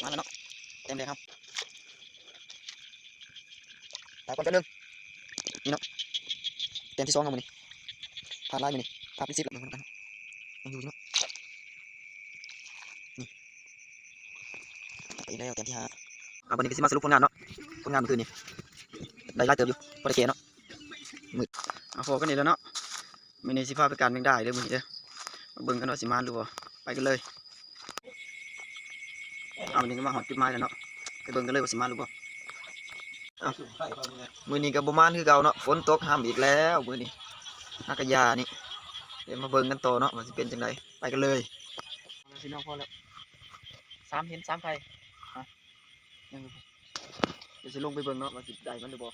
ມາແລ້ວເນາະ ແຕ້ມແລກເຮົາ ຕາຍກ່ອນແຕ້ມໜຶ່ງ ນີ້ເນາະ ແຕ້ມທີສອງເຮົາມື້ນີ້ ພາດຫຼາຍມື້ນີ້ ພາດເປັນສິບແລ້ວ ເບິ່ງນຳກັນ ຍັງຢູ່ຢູ່ເນາະ ນີ້ ໄປແລ້ວແຕ້ມທີຫ້າ ອ່າ ບັດນີ້ກໍຊິມາສະຫຼຸບຜົນງານເນາະ ຜົນງານມື້ຄືນນີ້ ໄດ້ຫຼາຍເຕີບຢູ່ ພໍໄດ້ແກ່ເນາະ ມື້ ອ່າ ພໍກັນນີ້ແຫຼະເນາະ ມື້ນີ້ຊິພາໄປການແມງດາເດີ ມື້ນີ້ເດີ ມາເບິ່ງກັນວ່າຊິມານຫຼືບໍ່ ໄປກັນເລີຍ ເອົາ ນີ້ກໍມາຮອດຈຸດໝາຍແລ້ວເນາະ ໄປເບິ່ງກັນເລີຍວ່າຊິມານຫຼືບໍ່ ເອົ້າ ມື້ນີ້ກໍບໍ່ມານຄືເກົ່າເນາະ ຝົນຕົກຮ່ຳອີກແລ້ວມື້ນີ້ ຫາກະຢ່ານີ້ ດຽວມາເບິ່ງກັນຕໍ່ເນາະວ່າຊິເປັນຈັ່ງໃດ ໄປກັນເລີຍ ພີ່ນ້ອງ ພໍແລ້ວ ສາມເຫັນ ສາມໄຂ່ ຮະ ຍັງຢູ່ ດຽວຊິລົງໄປເບິ່ງເນາະວ່າຊິໄດ້ມັນຫຼືບໍ່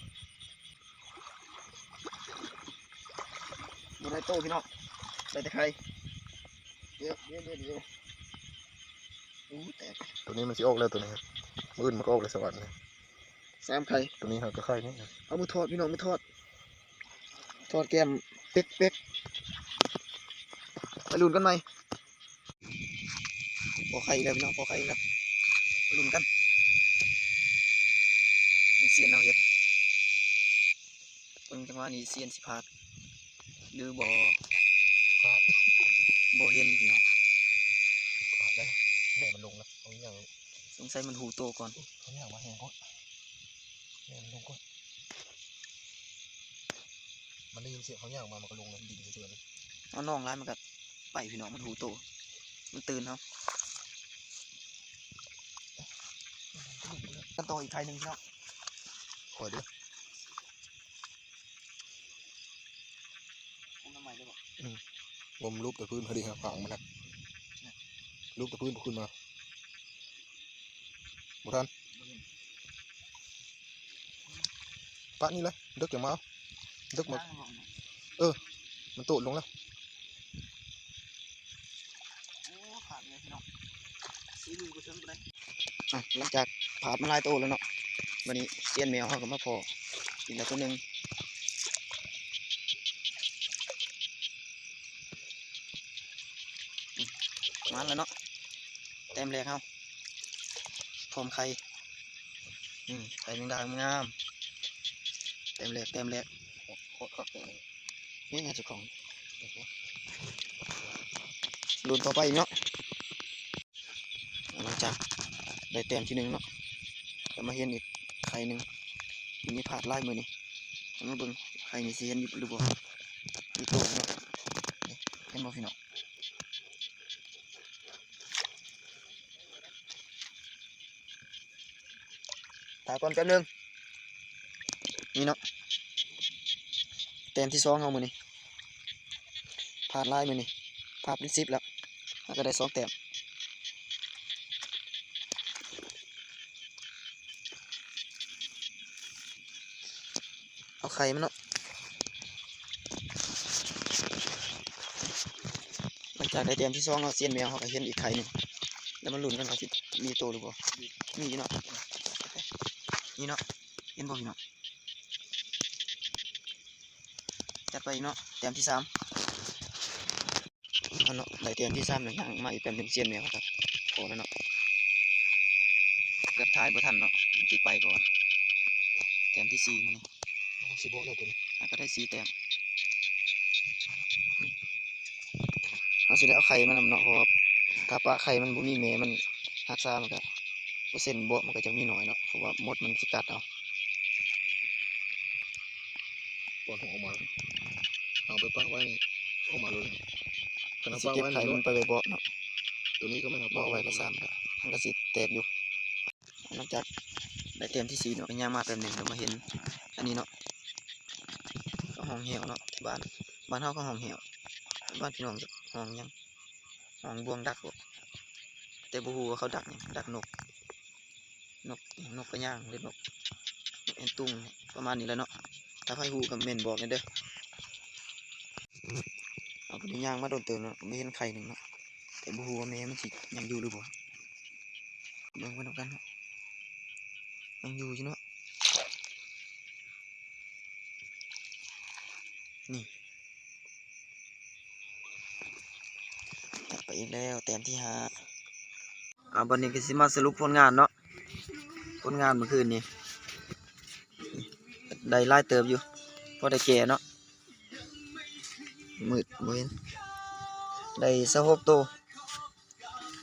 ບໍ່ໄດ້ໂຕພີ່ນ້ອງ ໄດ້ແຕ່ໄຂ່ ດຽວ ດຽວ ດຽວ ດຽວ ໂອ້ ແຕກ ໂຕນີ້ມັນຊິອອກແລ້ວ ໂຕນີ້ ມື້ອື່ນມັນກໍອອກແລ້ວ ສະຫວັນ ສາມໄຂ່ ໂຕນີ້ຫາກະໄຂ່ນີ້ ເອົາມືທອດພີ່ນ້ອງ ມືທອດ ທອດແກ້ມເປັກໆ ໄປລຸ້ນກັນໃໝ່ ພໍໄຂ່ອີກແລ້ວພີ່ນ້ອງ ພໍໄຂ່ອີກແລ້ວ ໄປລຸ້ນກັນ ເບິ່ງຊຽນເຮົາເຮັດ ເບິ່ງຈັງຫວະນີ້ຊຽນຊິພາດຫຼືບໍ່ ພາດ ບໍ່ເຫັນພີ່ນ້ອງ ພາດແລ້ວ ແມ່ມັນລົງແລ້ວ ເອົາຫຍັງ ສົງໄສມັນຮູ້ໂຕກ່ອນ ເຂົາຍ່າງມາແຮງໂພດ ແມ່ນລົງກ່ອນ ມັນໄດ້ຍິນສຽງເຂົາຍ່າງມາ ມັນກໍລົງແລ້ວ ດິນເຈື່ອນ ເອົານ້ອງຫຼາຍມັນກໍໄປພີ່ນ້ອງ ມັນຮູ້ໂຕ ມັນຕື່ນເຮົາ ກັນຕໍ່ອີກໄຂ່ໜຶ່ງພີ່ນ້ອງ ຂ້ອຍເດີ ປຸ້ມນ້ຳໃໝ່ເລີຍບໍ່? ອືມ ລົມລຸບແຕ່ພື້ນພໍດີ ຫາກະຝັງມັນນະ ລຸບແຕ່ພື້ນບໍ່ຂຶ້ນມາ ບໍ່ທັນ ປະນີ້ເລີຍ ເດິກຈັ່ງມາເອົາ ເດິກມາ ເອີ ມັນໂຕດລົງແລ້ວ ໂອ້ ພາດເລີຍພີ່ນ້ອງ ສີມືບໍ່ເຖິງປານໃດ ອ່ະ ຫຼັງຈາກພາດມາຫຼາຍໂຕແລ້ວເນາະ ບັດນີ້ຊຽນແມວເຮົາກໍມາພໍ້ອີກແລ້ວໂຕໜຶ່ງ ມາແລ້ວເນາະ ແຕ້ມແລກເຮົາ ພ້ອມໄຂ່ ອືມ ໄຂ່ແມງດາງາມໆ ແຕ້ມແລກ ແຕ້ມແລກ ໂຄດຄັກແທ້ ນີ້ນະເຈົ້າຂອງ ລຸ້ນຕໍ່ໄປອີກເນາະ ຫຼັງຈາກໄດ້ແຕ້ມທີໜຶ່ງເນາະ ກໍມາເຫັນອີກໄຂ່ໜຶ່ງ ມື້ນີ້ພາດຫຼາຍມື້ນີ້ ມາເບິ່ງໄຂ່ນີ້ຊິເຫັນຢູ່ຫຼືບໍ່ ຢູ່ໂຕເນາະ ນີ້ ເຫັນບໍ່ພີ່ນ້ອງ? ຖ້າກ່ອນແປັບໜຶ່ງ ນີ້ເນາະ ແຕ້ມທີສອງເຮົາມື້ນີ້ ພາດຫຼາຍມື້ນີ້ ພາດເປັນສິບແລ້ວ ເຮົາກໍໄດ້ສອງແຕ້ມ ເອົາໄຂ່ມັນເນາະ ຫຼັງຈາກໄດ້ແຕ້ມທີສອງເນາະ ຊຽນແມວເຮົາກໍເຫັນອີກໄຂ່ໜຶ່ງ ແລ້ວມາລຸ້ນກັນວ່າຊິມີໂຕຫຼືບໍ່ ມີເນາະ ນີ້ເນາະ ເຫັນບໍ່ພີ່ນ້ອງ? ຈັດໄປອີກເນາະ ແຕ້ມທີສາມ ເອົາເນາະ ໄດ້ແຕ້ມທີສາມແລ້ວ ຍ່າງມາອີກແປັບໜຶ່ງ ຊຽນແມວກໍພໍແລ້ວເນາະ ເກືອບຖ່າຍບໍ່ທັນເນາະ ມັນຊິໄປບໍ່ວະ ແຕ້ມທີສີ່ມື້ນີ້ ໂອ້ ຊິບໍ່ແລ້ວໂຕນີ້ ຫາກໍໄດ້ສີ່ແຕ້ມ ເຮົາຊິໄດ້ເອົາໄຂ່ມານຳເນາະ ເພາະວ່າຖ້າປະໄຂ່ມັນບໍ່ມີແມ່ມັນຮັກສາ ມັນກໍເປີເຊັນເບາະມັນກໍຈະມີໜ້ອຍເນາະ ເພາະວ່າມົດມັນຊິກັດເອົາ ຕອນເຮົາເອົາມາ ເອົາໄປປະໄວ້ນີ້ ອອກມາໂລດ ຄັນເຮົາປະໄວ້ນີ້ ມັນໄປໄວເບາະເນາະ ໂຕນີ້ກໍແມ່ນເຮົາປະໄວ້ກໍຊ່າງ ມັນກໍຊິແຕກຢູ່ ຫຼັງຈາກໄດ້ແຕ້ມທີສີ່ເນາະ ກໍຍ່າງມາແປັບໜຶ່ງ ກໍມາເຫັນອັນນີ້ເນາະ ກໍຮ້ອງແຫ້ວເນາະ ທີ່ບ້ານ ບ້ານເຮົາກໍຮ້ອງແຫ້ວ ບ້ານພີ່ນ້ອງຮ້ອງຫຍັງ ຮ້ອງບ່ວງດັກບໍ ແຕ່ບໍ່ຮູ້ວ່າເຂົາດັກຫຍັງ ດັກນົກ ນົກ ນົກກະຍ່າງ ຫຼືນົກ ນົກແອ່ນຕຸງ ປະມານນີ້ແຫຼະເນາະ ຖ້າໃຜຮູ້ກໍເມັ້ນບອກແດ່ເດີ ເຮົາກໍໄດ້ຍ່າງມາດົນເຕີບເນາະ ກໍໄດ້ເຫັນໄຂ່ໜຶ່ງເນາະ ແຕ່ບໍ່ຮູ້ວ່າແມ່ມັນຊິຍັງຢູ່ຫຼືບໍ່ ເບິ່ງໄປນຳກັນເນາະ ຍັງຢູ່ຢູ່ເນາະ ນີ້ ໄປອີກແລ້ວ ແຕ້ມທີຫ້າ ເອົາ ບັດນີ້ກໍຊິມາສະຫຼຸບຜົນງານເນາະ ຜົນງານມື້ຄືນນີ້ ໄດ້ຫຼາຍເຕີບຢູ່ ພໍໄດ້ແກ່ເນາະ ມືດບໍ່ເຫັນ ໄດ້ຊາວຫົກໂຕ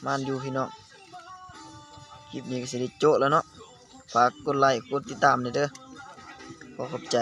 ໝານຢູ່ພີ່ນ້ອງ ຄລິບນີ້ກໍຊິໄດ້ໂຈະແລ້ວເນາະ ຝາກກົດໄລ້ກົດຕິດຕາມແດ່ເດີ ຂໍຂອບໃຈ.